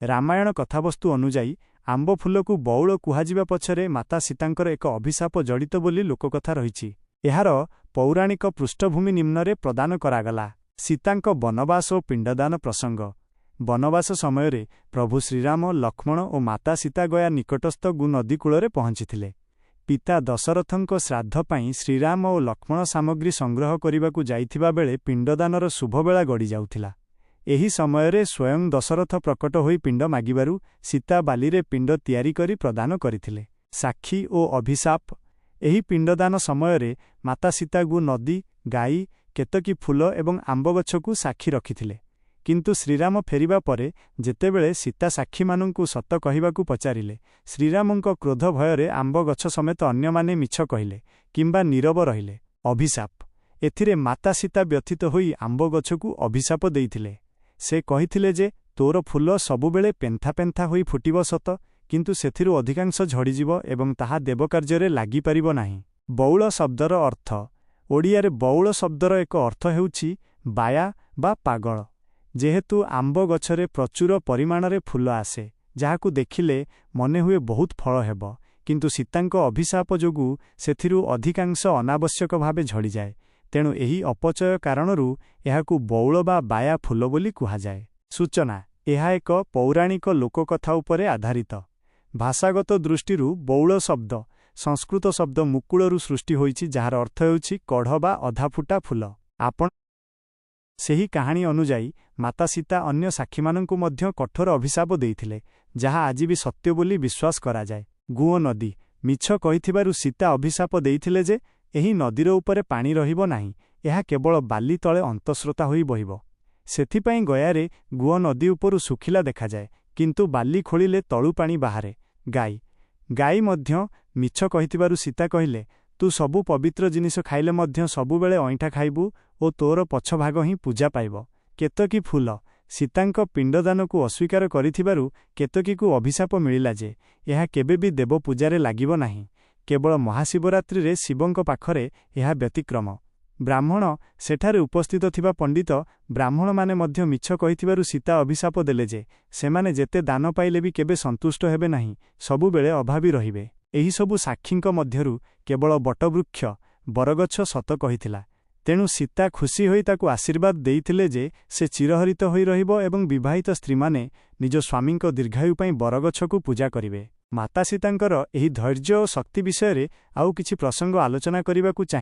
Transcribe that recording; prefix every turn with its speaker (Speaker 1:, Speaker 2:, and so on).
Speaker 1: ରାମାୟଣ କଥାବସ୍ତୁ ଅନୁଯାୟୀ, ଆମ୍ବ ଫୁଲକୁ ବଉଳ କୁହାଯିବା ପଛରେ ମାତା ସୀତାଙ୍କର ଏକ ଅଭିଶାପ ଜଡ଼ିତ ବୋଲି ଲୋକକଥା ରହିଛି। ଏହାର ପୌରାଣିକ ପୃଷ୍ଠଭୂମି ନିମ୍ନରେ ପ୍ରଦାନ କରାଗଲା। ସୀତାଙ୍କ ବନବାସ ଓ ପିଣ୍ଡଦାନ ପ୍ରସଙ୍ଗ। ବନବାସ ସମୟରେ ପ୍ରଭୁ ଶ୍ରୀରାମ, ଲକ୍ଷ୍ମଣ ଓ ମାତା ସୀତା ଗୟା ନିକଟସ୍ଥ ଗୁ ନଦୀ କୂଳରେ ପହଞ୍ଚିଥିଲେ। ପିତା ଦଶରଥଙ୍କ ଶ୍ରାଦ୍ଧ ପାଇଁ ଶ୍ରୀରାମ ଓ ଲକ୍ଷ୍ମଣ ସାମଗ୍ରୀ ସଂଗ୍ରହ କରିବାକୁ ଯାଇଥିବା ବେଳେ ପିଣ୍ଡଦାନର ଶୁଭବେଳା ଗଡ଼ିଯାଉଥିଲା। ଏହି ସମୟରେ ସ୍ୱୟଂ ଦଶରଥ ପ୍ରକଟ ହୋଇ ପିଣ୍ଡ ମାଗିବାରୁ ସୀତା ବାଲିରେ ପିଣ୍ଡ ତିଆରି କରି ପ୍ରଦାନ କରିଥିଲେ। ସାକ୍ଷୀ ଓ ଅଭିଶାପ। ଏହି ପିଣ୍ଡଦାନ ସମୟରେ ମାତା ସୀତା ଗୁ ନଦୀ, ଗାଈ, କେତକୀ ଫୁଲ ଏବଂ ଆମ୍ବଗଛକୁ ସାକ୍ଷୀ ରଖିଥିଲେ। କିନ୍ତୁ ଶ୍ରୀରାମ ଫେରିବା ପରେ ଯେତେବେଳେ ସୀତା ସାକ୍ଷୀମାନଙ୍କୁ ସତ କହିବାକୁ ପଚାରିଲେ, ଶ୍ରୀରାମଙ୍କ କ୍ରୋଧ ଭୟରେ ଆମ୍ବ ଗଛ ସମେତ ଅନ୍ୟମାନେ ମିଛ କହିଲେ କିମ୍ବା ନୀରବ ରହିଲେ। ଅଭିଶାପ। ଏଥିରେ ମାତା ସୀତା ବ୍ୟଥିତ ହୋଇ ଆମ୍ବ ଗଛକୁ ଅଭିଶାପ ଦେଇଥିଲେ। ସେ କହିଥିଲେ ଯେ, ତୋର ଫୁଲ ସବୁବେଳେ ପେନ୍ଥା ପେନ୍ଥା ହୋଇ ଫୁଟିବ ସତ, କିନ୍ତୁ ସେଥିରୁ ଅଧିକାଂଶ ଝଡ଼ିଯିବ ଏବଂ ତାହା ଦେବକାର୍ଯ୍ୟରେ ଲାଗିପାରିବ ନାହିଁ। ବଉଳ ଶବ୍ଦର ଅର୍ଥ। ଓଡ଼ିଆରେ ବଉଳ ଶବ୍ଦର ଏକ ଅର୍ଥ ହେଉଛି ବାୟା ବା ପାଗଳ। ଯେହେତୁ ଆମ୍ବ ଗଛରେ ପ୍ରଚୁର ପରିମାଣରେ ଫୁଲ ଆସେ, ଯାହାକୁ ଦେଖିଲେ ମନେହୁଏ ବହୁତ ଫଳ ହେବ, କିନ୍ତୁ ସୀତାଙ୍କ ଅଭିଶାପ ଯୋଗୁଁ ସେଥିରୁ ଅଧିକାଂଶ ଅନାବଶ୍ୟକ ଭାବେ ଝଡ଼ିଯାଏ, ତେଣୁ ଏହି ଅପଚୟ କାରଣରୁ ଏହାକୁ ବଉଳ ବା ବାୟା ଫୁଲ ବୋଲି କୁହାଯାଏ। ସୂଚନା, ଏହା ଏକ ପୌରାଣିକ ଲୋକକଥା ଉପରେ ଆଧାରିତ। ଭାଷାଗତ ଦୃଷ୍ଟିରୁ ବଉଳ ଶବ୍ଦ ସଂସ୍କୃତ ଶବ୍ଦ ମୁକୁଳରୁ ସୃଷ୍ଟି ହୋଇଛି, ଯାହାର ଅର୍ଥ ହେଉଛି କଢ଼ ବା ଅଧାଫୁଟା ଫୁଲ। ଆପଣ ସେହି କାହାଣୀ ଅନୁଯାୟୀ, ମାତା ସୀତା ଅନ୍ୟ ସାକ୍ଷୀମାନଙ୍କୁ ମଧ୍ୟ କଠୋର ଅଭିଶାପ ଦେଇଥିଲେ, ଯାହା ଆଜି ବି ସତ୍ୟ ବୋଲି ବିଶ୍ୱାସ କରାଯାଏ। ଗୁଅ ନଦୀ। ମିଛ କହିଥିବାରୁ ସୀତା ଅଭିଶାପ ଦେଇଥିଲେ ଯେ ଏହି ନଦୀର ଉପରେ ପାଣି ରହିବ ନାହିଁ, ଏହା କେବଳ ବାଲି ତଳେ ଅନ୍ତଃସ୍ରୋତା ହୋଇ ବହିବ। ସେଥିପାଇଁ ଗୟାରେ ଗୁଅ ନଦୀ ଉପରୁ ଶୁଖିଲା ଦେଖାଯାଏ, କିନ୍ତୁ ବାଲି ଖୋଳିଲେ ତଳୁ ପାଣି ବାହାରେ। ଗାଈ। ଗାଈ ମଧ୍ୟ ମିଛ କହିଥିବାରୁ ସୀତା କହିଲେ, ତୁ ସବୁ ପବିତ୍ର ଜିନିଷ ଖାଇଲେ ମଧ୍ୟ ସବୁବେଳେ ଅଇଁଠା ଖାଇବୁ ଓ ତୋର ପଛ ଭାଗ ହିଁ ପୂଜା ପାଇବ। କେତକୀ ଫୁଲ। ସୀତାଙ୍କ ପିଣ୍ଡଦାନକୁ ଅସ୍ୱୀକାର କରିଥିବାରୁ କେତକୀକୁ ଅଭିଶାପ ମିଳିଲା ଯେ ଏହା କେବେ ବି ଦେବ ପୂଜାରେ ଲାଗିବ ନାହିଁ। କେବଳ ମହାଶିବରାତ୍ରିରେ ଶିବଙ୍କ ପାଖରେ ଏହା ବ୍ୟତିକ୍ରମ। ବ୍ରାହ୍ମଣ। ସେଠାରେ ଉପସ୍ଥିତ ଥିବା ପଣ୍ଡିତ ବ୍ରାହ୍ମଣମାନେ ମଧ୍ୟ ମିଛ କହିଥିବାରୁ ସୀତା ଅଭିଶାପ ଦେଲେ ଯେ ସେମାନେ ଯେତେ ଦାନ ପାଇଲେ ବି କେବେ ସନ୍ତୁଷ୍ଟ ହେବେ ନାହିଁ, ସବୁବେଳେ ଅଭାବୀ ରହିବେ। ଏହିସବୁ ସାକ୍ଷୀଙ୍କ ମଧ୍ୟରୁ କେବଳ ବଟବୃକ୍ଷ, ବରଗଛ ସତ କହିଥିଲା। ତେଣୁ ସୀତା ଖୁସି ହୋଇ ତାକୁ ଆଶୀର୍ବାଦ ଦେଇଥିଲେ ଯେ ସେ ଚିରହରିତ ହୋଇ ରହିବ ଏବଂ ବିବାହିତ ସ୍ତ୍ରୀମାନେ ନିଜ ସ୍ୱାମୀଙ୍କ ଦୀର୍ଘାୟୁ ପାଇଁ ବରଗଛକୁ ପୂଜା କରିବେ। ମାତା ସୀତାଙ୍କର ଏହି ଧୈର୍ଯ୍ୟ ଓ ଶକ୍ତି ବିଷୟରେ ଆଉ କିଛି ପ୍ରସଙ୍ଗ ଆଲୋଚନା କରିବାକୁ ଚାହେଁ।